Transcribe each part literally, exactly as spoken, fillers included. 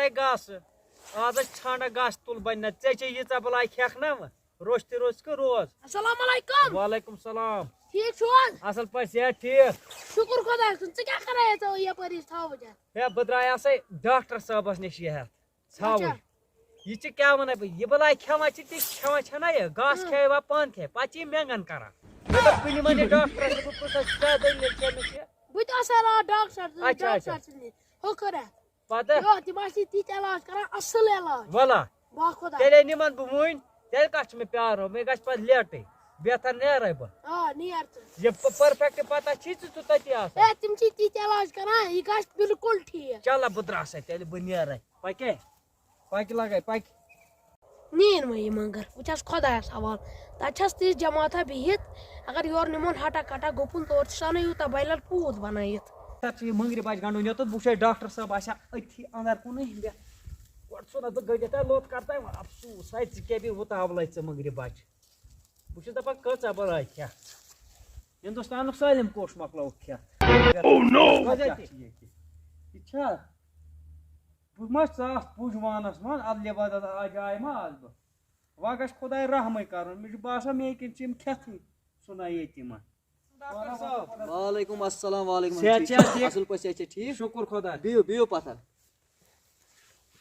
ہے گاسہٕ۔ آز ٲسۍ ژھانٛڈان گاسہٕ تُل بَنہِ نہ۔ ژےٚ چھے ییٖژاہ بَلاے کھٮ۪کھ نہ وۄنۍ۔ روٚستُے روٚستُے روز۔ السلام علیکم۔ وعلیکم السلام۔ ٹھیٖک چھُو حظ؟ اَصٕل پٲٹھۍ، صحت ٹھیٖک؟ شُکُر خۄدایَس کُن۔ ژٕ کیٛاہ کَران یَتھ یَپٲرۍ یہِ ژھاوُجہِ؟ ہے، بہٕ درٛایاس ہے ڈاکٹر صٲبَس نِش یہِ ہٮ۪تھ۔ ژھاوٕج۔ اچھا۔ یہِ چھِ کیٛاہ وَنان بہٕ؟ یہِ بَلاے کھٮ۪وان چھِ، تہِ کھٮ۪وان چھَنہ یہِ۔ گاسہٕ ہاں۔ کھیٚیہِ وا پانہٕ کھیٚیہِ، پَتہٕ چھِ یہِ مٮ۪نٛگَن کَران۔ مےٚ دوٚپ، کُنہِ وَنہِ ڈاکٹرَس، بہٕ پرٛژھَس، کیٛاہ دٔلیٖل چھےٚ أمِس یہِ؟ بہٕ تہِ آسہٕ ہا راتھ ڈاکٹر صٲب، اچھا، اچھا۔ ڈاکٹر صٲب سٕنٛدِ نِش۔ ہُہ کٔرِتھ۔ پَتہٕ؟ یو، تِم آسہِ تِتھۍ علاج کَران، اَصٕل علاج۔ وَلا۔ واہ خۄدا۔ تیٚلے نِمَن بہٕ وٕنۍ، تیٚلہِ کَتھ چھُ مےٚ پیٛارُن؟ مےٚ گژھِ پَتہٕ لیٹٕے۔ بہتر نیرَے بہٕ۔ آ، نیر ژٕ۔ یہِ پ-، پٔرفیکٹ پَتہ چھی ژٕ، ژٕ تٔتی آسان۔ ہے، تِم چھِ تِتھۍ علاج کَران، یہِ گژھِ بِلکُل ٹھیٖک۔ چلو، بہٕ درٛاسَے تیٚلہِ، بہٕ نیرَے۔ پَکے؟ پَکہِ لَگَے، پَکہِ۔ نین وۄنۍ یہِ مۄنٛگَر، وٕچھ حظ خۄدایَس حوالہٕ۔ تَتہِ چھَس تِژھ جماعتہ بِہِتھ، اگر یورٕ نِمون ہَٹا کَٹا گُپُن، تورٕ چھُس اَنان یوٗتاہ بَلٮ۪ر پوٗت بَنٲیِتھ۔ تَتھ چھِ یہِ مۄنٛگرِ بَچہِ گَنٛڈُن یوٚتَتھ، بہٕ وٕچھے ڈاکٹر صٲب آسہِ ہا أتھی اَنٛدَر کُنُے۔ مےٚ گۄڈٕ ژھُنَتھ بہٕ گٔنٛڈِتھ، ہے لوٚت کَرتَے وۄنۍ اَفسوٗس، ہے ژٕ کیٛاہ بیٚیہِ وُتاولَے ژٕ مۄنٛگرِ بَچہِ۔ بہٕ چھُس دَپان کۭژاہ بَلاے کھٮ۪تھ۔ ہِندُستانُک سٲلِم کوٚش مۄکلووُکھ کھٮ۪تھ۔ Oh no! وجہ کیٛاہ چھِ ییٚتہِ؟ یہِ چھا؟ بہٕ ما چھُس ژاس پُج وانَس منٛز، اَدلہِ بدل آ جاے ما آسہٕ بہٕ؟ وۄنۍ گژھِ خۄداے رحمٕے کَرُن۔ مےٚ چھُ باسان، مے کِنۍ چھِ یِم کھٮ۪تھٕے ژھٕنان ییٚتہِ یِمَن۔ ڈاکٹر صٲب۔ وعلیکم السلام، وعلیکم السلام۔ صحت چھا ٹھیٖک؟ اَصٕل پٲٹھۍ، صحت چھا ٹھیٖک؟ شُکُر خۄدایَس۔ بِہِو، بِہِو پَتھَر۔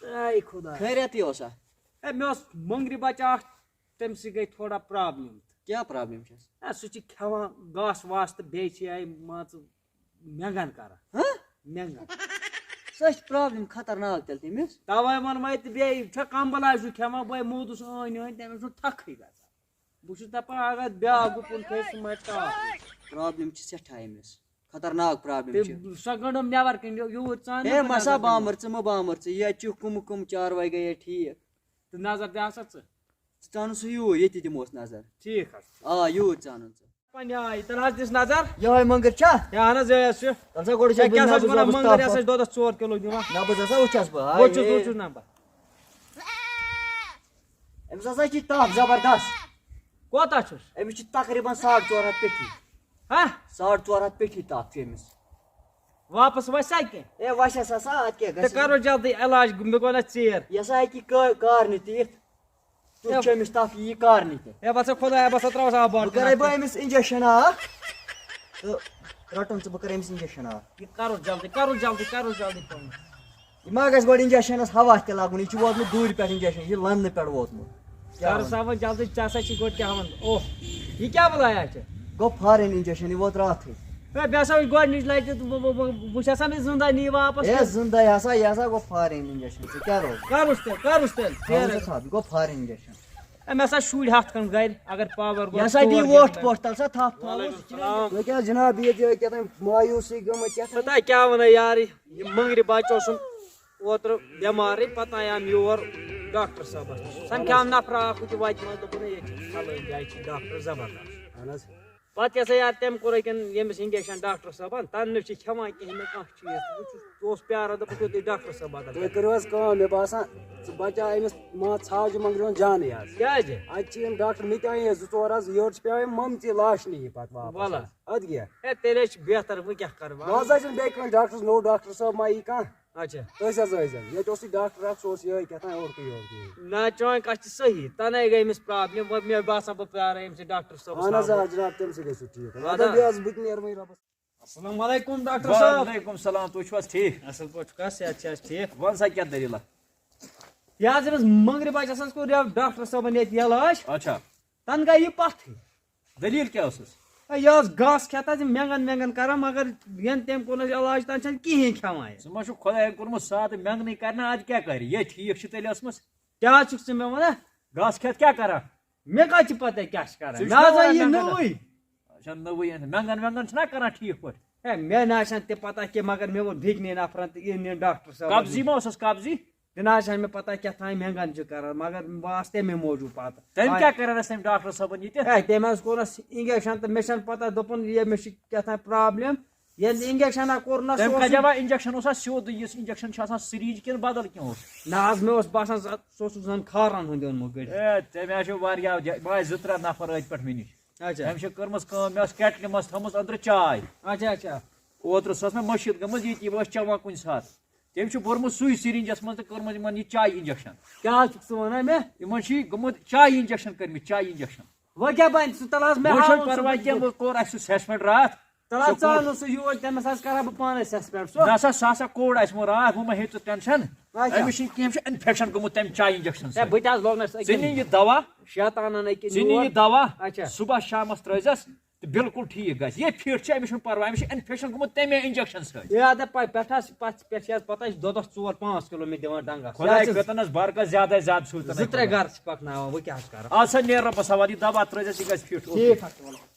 اے خۄدا۔ خیریتٕے اوسا؟ اے، مےٚ اوس مۄنٛگرِ بَچہٕ اَکھ، تٔمۍ سۭتۍ گٔے تھوڑا پرٛابلِم۔ کیٛاہ پرٛابلِم چھَس؟ اے، سُہ چھُ کھٮ۪وان گاسہٕ واسہٕ تہٕ بیٚیہِ چھِ یہِ مان ژٕ مٮ۪نٛگَن کَران۔ ہہ؟ مٮ۪نٛگَن۔ سۄ چھِ پرٛابلِم خطرناک تیٚلہِ تٔمِس۔ تَوَے ووٚن مےٚ تہٕ بیٚیہِ چھےٚ کمبل آسہِ سُہ کھٮ۪وان، بہٕ موٗدُس ٲنۍ ٲنۍ، تٔمِس چھُنہٕ تھکھٕے گژھان۔ بہٕ چھُس دَپان، اگر بیٛاکھ گُپُن کھیٚیہِ، سُہ مَرِ ٹاٹھ۔ پرٛابلِم چھِ سٮ۪ٹھاہ أمِس۔ خطرناک پرٛابلِم چھِ۔ تہِ سۄ گٔنٛڈٕم نٮ۪بر کِنۍ، یو-، یوٗرۍ ژانہٕ ہے، بہٕ مَسا نٮ۪بر کِنۍ۔ بامبر، ژٕ مہٕ بامبر، ژٕ یہِ اَتہِ چھُ کٕم کٕم چاروٲے گٔیے ٹھیٖک۔ تہٕ نظر دِ ہسا ژٕ۔ ژٕ ژانُن سُہ یوٗرۍ، ییٚتی دِموس نظر۔ ٹھیٖک حظ۔ آ، یوٗرۍ ژانُن ژٕ۔ پننہِ آیہِ، تَلہٕ حظ دِس نظر۔ یِہوٚے مۄنٛگٕر چھا؟ ہے، اہن حظ، یِہوٚے حظ چھُ۔ تَلہٕ سا گۄڈٕ ہے، چھُس بہٕ کیٛاہ سا چھُس نبض وَنان، تھاوُس مۄنٛگٕر تَپھ۔ یہِ ہسا چھِ دۄدَس ژور کِلوٗ دِوان۔ نبض ہسا وٕچھَس بہٕ، ہاے وٕچھُس، ہے۔ وٕچھُس نبض۔ أمِس ہسا چھِ تَپھ زبردست۔ کوتاہ چھُس؟ أمِس چھِ تقریٖباً ساڑ ژور ہَتھ پیٚٹھی۔ ہہ؟ ساڑ ژور ہَتھ پیٚٹھی تَپھ چھِ أمِس۔ واپس وَسہِ سا کینٛہہ؟ ہے، وَسٮ۪س ہسا، اَدٕ کیٛاہ تہٕ گژھِ؟ کَرو جلدی علاج، مےٚ گوٚو نہ ژیر۔ یہِ ہسا ہیٚکہِ کا-، کارنہِ تہِ یِتھ۔ تیُتھ ہے۔ چھُ أمِس تَپھ، یہِ یی کارنہِ تہِ۔ ہے، وَسا خۄدایا، بَسا ترٛاوَس آب بہٕ باٹلہِ کَرَے نَکھٕ۔ بہٕ أمِس injection اَکھ تہٕ رَٹُن ژٕ، بہٕ کَرٕ أمِس injection اَکھ۔ یہِ کَرُس جلدی، کَرُس جلدی، کَرُس جلدی پَہَم۔ یہِ ما گژھِ گۄڈٕ injectionَس ہوا تہِ لَگُن؟ یہِ چھُ ووتمُت دوٗرِ پٮ۪ٹھ injection، یہِ چھُ لَنٛدنہٕ پٮ۪ٹھ ووتمُت۔ کیٛاہ کَرُس وَنہٕ؟ سا وۄنۍ جلدی، ژےٚ ہسا چھی گۄڈٕ کیٛاہ وَنہٕ؟ اوہ، یہِ کیٛاہ بَلایا چھِ؟ گوٚو foreign injection، یہِ ووت راتھٕے۔ ہے، مےٚ ہسا وٕچھ گۄڈٕنِچ لَٹہِ، بہٕ، بہٕ، بہٕ، بہٕ، بہٕ چھَسا مےٚ زِندَے نِیہِ واپَس ہے، کِنہٕ؟ زِندَے ہسا، یہِ ہسا گوٚو foreign injection، ژٕ کیٛاہ روز؟ کَرُس تیٚلہِ، کَرُس تیٚلہِ، تھاوُن ژٕ ژیرٕ۔ تھَپھ، یہِ گوٚو foreign injection۔ ہے، مےٚ ہسا شُرۍ ہَتھ کھنٛڈ گَرِ، اگر power گوٚو یہِ ہسا دِی ژور ووٹھ گھنٹہٕ۔ پوٹھ، تَلہٕ سا تھَپھ تھاوُن۔ وعلیکم السلام۔ تُہۍ کیٛاہ حظ جِناب، یہِ یہِ کیٛاہ تام مایوٗسی گٔمٕژ کیٛاہ تام؟ پتہ کیٛاہ وَنان یارٕ، یہِ مۄنٛگرِ بَچہٕ اوسُم اوترٕ بٮ۪مارٕے، پَتہٕ آیام یور ڈاکٹر صٲبَس نِش۔ سَمکھیٛام نفرا اَکھ ہُتہِ وَتہِ منٛز، دوٚپُن، ہے، ییٚتہِ چھِ فَلٲنۍ جایہِ چھِ ڈاکٹر زبردست۔ اَہَن حظ۔ پَتہٕ کیٛاہ سا یار، تٔمۍ کوٚر أکٮ۪ن ییٚمِس injection ڈاکٹر صٲبَن، تَنہٕ نہٕ چھِ کھٮ۪وان کِہیٖنۍ نہٕ کانٛہہ چیٖز۔ بہٕ چھُس، بہٕ اوسُس پیٛاران، دوٚپُکھ، یوٚتُے ڈاکٹر صٲب بدل تُہۍ کَرِ۔ کٔرِو حظ کٲم، مےٚ باسان، ژٕ بچاو أمِس مان ژٕ ژھاوجہِ مۄنٛگرِ ہُنٛد جانٕے حظ۔ کیٛازِ؟ اَتہِ چھِ یِم ڈاکٹر مےٚ تہِ اَنے حظ زٕ ژور حظ، یورٕ چھِ پٮ۪وان یِم مۄمژی لاشنہِ یہِ پَتہٕ واپَس وَلہٕ۔ حظ۔ اَدٕ کیٛاہ؟ ہے، تیٚلے چھِ بہتر، وۄنۍ کیٛاہ کَرٕ بہٕ؟ بہٕ حظ ٲسِم بیٚیہِ کٲنٛسہِ ڈاکٹرَس، نوٚو ڈاکٹر صٲب ما یی کانٛہہ؟ اچھا۔ تٔسۍ حظ ٲسۍ زَن۔ ییٚتہِ اوسُے ڈاکٹر اکھ، سُہ اوس یِہوٚے کیٛاہ تام اورکُے یورکُے۔ نہ، چٲنۍ کَتھ چھِ صحیح۔ تَنے گٔے أمِس problem۔ وۄنۍ مےٚ باسان، بہٕ پیٛارَے أمِس ڈاکٹر صٲبَس اَہَن حظ، ناوٕ۔ آ، جِناب، تٔمۍ سٕے گژھِ ٹھیٖک۔ اَدٕ اَدٕ حظ۔ بیٚیہِ حظ بہٕ تہِ نیرٕ وۄنۍ رۄبَس۔ السلام علیکم ڈاکٹر صٲب۔ وعلیکم السلام، تُہۍ چھِو حظ ٹھیٖک؟ اَصٕل پٲٹھۍ چھُکھا؟ صحت چھِ حظ ٹھیٖک؟ وَن سا، کیٛاہ دٔلیٖلہ؟ یہِ حظ أمِس مۄنٛگرِ بَچَس حظ کوٚر یَوٕ ڈاکٹر صٲبَن ییٚتہِ علاج۔ اچھا۔ تَنہٕ گٔے یہِ پَتھٕے۔ دٔلیٖل کیٛاہ ٲسٕس؟ ہے، یہِ ٲس گاسہٕ کھٮ۪تھ حظ، یہِ مٮ۪نٛگَن وٮ۪نٛگَن کَران، مگر یَنہٕ تٔمۍ کوٚرنَس علاج، تَنہٕ چھَنہٕ کِہیٖنۍ کھٮ۪وان یہِ۔ ژٕ ما چھُکھ خۄدایَن کوٚرمُت سادٕ مٮ۪نٛگنٕے کَرِ نا، اَدٕ کیٛاہ کَرِ؟ یہِ ٹھیٖک چھِ تیٚلہِ ٲسمٕژ۔ کیٛاہ حظ چھُکھ ژٕ مےٚ وَنان؟ گاسہٕ کھٮ۪تھ کیٛاہ کَران؟ مےٚ کَتہِ چھِ پَتہ کیٛاہ چھِ کَران؟ ژٕ چھُکھ مےٚ حظ نا آیہِ یہِ وَنان مٮ۪نٛگَن؟ نوٚوُے۔ اچھا، نوٚوُے أنِتھ۔ مٮ۪نٛگَن وٮ۪نٛگَن چھِنا کَران ٹھیٖک پٲٹھۍ؟ ہے، مےٚ نہ حظ چھَنہٕ تہِ پَتہ کینٛہہ، مگر مےٚ ووٚن بیٚکہِ نِیَن نفرَن تہٕ یہِ نِیَن ڈاکٹر صٲبَن قبضی نِش۔ ما اوسُس قبضی؟ تہِ نہ حظ چھَنہٕ مےٚ پَتہ کیٛاہ تام مٮ۪نٛگَن چھِ کَران، مگر بہٕ آس تَمے موٗجوٗب پَتہٕ۔ تٔمۍ آے۔ کیٛاہ کَران اَسہِ تٔمۍ ڈاکٹر صٲبَن یہِ تہِ؟ ہے، تٔمۍ حظ کوٚرنَس injection تہٕ مےٚ چھَنہٕ پَتہ، دوٚپُن، یہِ مےٚ چھِ کیٛاہ تام problem۔ ییٚلہِ injection ہا کوٚرنَس، سُہ تٔمۍ اوس کَتہِ نہٕ۔ اَوا injection اوسا سیوٚد، یُس injection چھُ آسان syringe کِنہٕ بدل کینٛہہ اوس؟ نہ حظ، مےٚ اوس باسان، سُہ، سُہ اوس زَن کھارَن ہُنٛد اوٚنمُت گٔڑِتھ۔ ہے، تٔمۍ حظ چھُ واریاہ جا-، بہٕ آسہٕ زٕ ترٛےٚ نفر أتھۍ پٮ۪ٹھ مےٚ نِش۔ اچھا۔ أمۍ چھِ کٔرمٕژ کٲم، مےٚ ٲس کیٹلہِ منٛز تھٲومٕژ أنٛدرٕ چاے۔ اچھا، اچھا۔ اوترٕ سۄ ٲس مےٚ مٔشیٖد گٔمٕژ، یہِ تہِ یہِ ٲس چٮ۪وان کُنہِ ساتہٕ۔ تٔمۍ چھُ بوٚرمُت سُے سِرِنجَس منٛز تہٕ کوٚرمُت یِمَن یہِ چایہِ اِنجَکشَن۔ کیٛاہ حظ چھُکھ ژٕ وَنان مےٚ؟ یِمَن چھُ یہِ گوٚمُت چایہِ اِنجَکشَن کٔرمٕتۍ، چایہِ اِنجَکشَن۔ وۄنۍ کیٛاہ بَنہِ ژٕ تَلہٕ حظ مےٚ وۄنۍ ہاوُن چھُنہٕ سُہ پَرواے بَنہِ۔ کینٛہہ، وۄنۍ کوٚر اَسہِ سُہ سسپینڈ راتھ۔ تَلہٕ سُہ حظ ژٕ کوٚر- اَن نہٕ سُہ یور، تٔمِس حظ کَرٕ ہا بہٕ پانَے سسپینڈ سُہ۔ نہ سا، سُہ ہسا کوٚڑ اَسہِ وۄنۍ راتھ، وۄنۍ مہ ہیٚیِو ژٕ ٹٮ۪نشَن۔ اچھا۔ أمِس چھُنہٕ کینٛہہ، أمِس چھُ اِنفٮ۪کشَن گوٚمُت تَمہِ چایہِ اِنجَکشَن ہے سۭتۍ۔ بہٕ تہِ حظ لوٚگ نَس أکِس۔ ژٕ نہِ یہِ دوا، شیطانَن أکِس ژٕ نہِ یور۔ یہِ دوا، اچھا۔ صُبحَس شامَس ترٛٲوزٮ۪س تہٕ بِلکُل ٹھیٖک گژھِ۔ یہِ فِٹ چھُ، أمِس چھُنہٕ پَرواے، أمِس چھُ اِنفٮ۪کشَن گوٚمُت تَمے اِنجَکشَن سۭتۍ۔ یہِ اَدٕ پَے پٮ۪ٹھ حظ پَتھ پٮ۪ٹھ چھِ حظ پَتہٕ اَسہِ دۄدَس ژور پانٛژھ کِلوٗ مےٚ دِوان ڈَنٛگَس۔ خۄداے یہِ حظ چھِ کٔرتَنَس برکت زیادَے زیادٕ سُہ تَنَے زٕ ترٛےٚ خۄداے۔ گَرٕ چھِ پَکناوان، وۄنۍ کیٛاہ حظ کَرو؟ آ سا نیر رۄبَس حوالہٕ، یہِ دوا ترٛٲوزٮ۪س، یہِ گژھِ فِٹ۔ ٹھیٖک حظ چھُ، وَلہٕ۔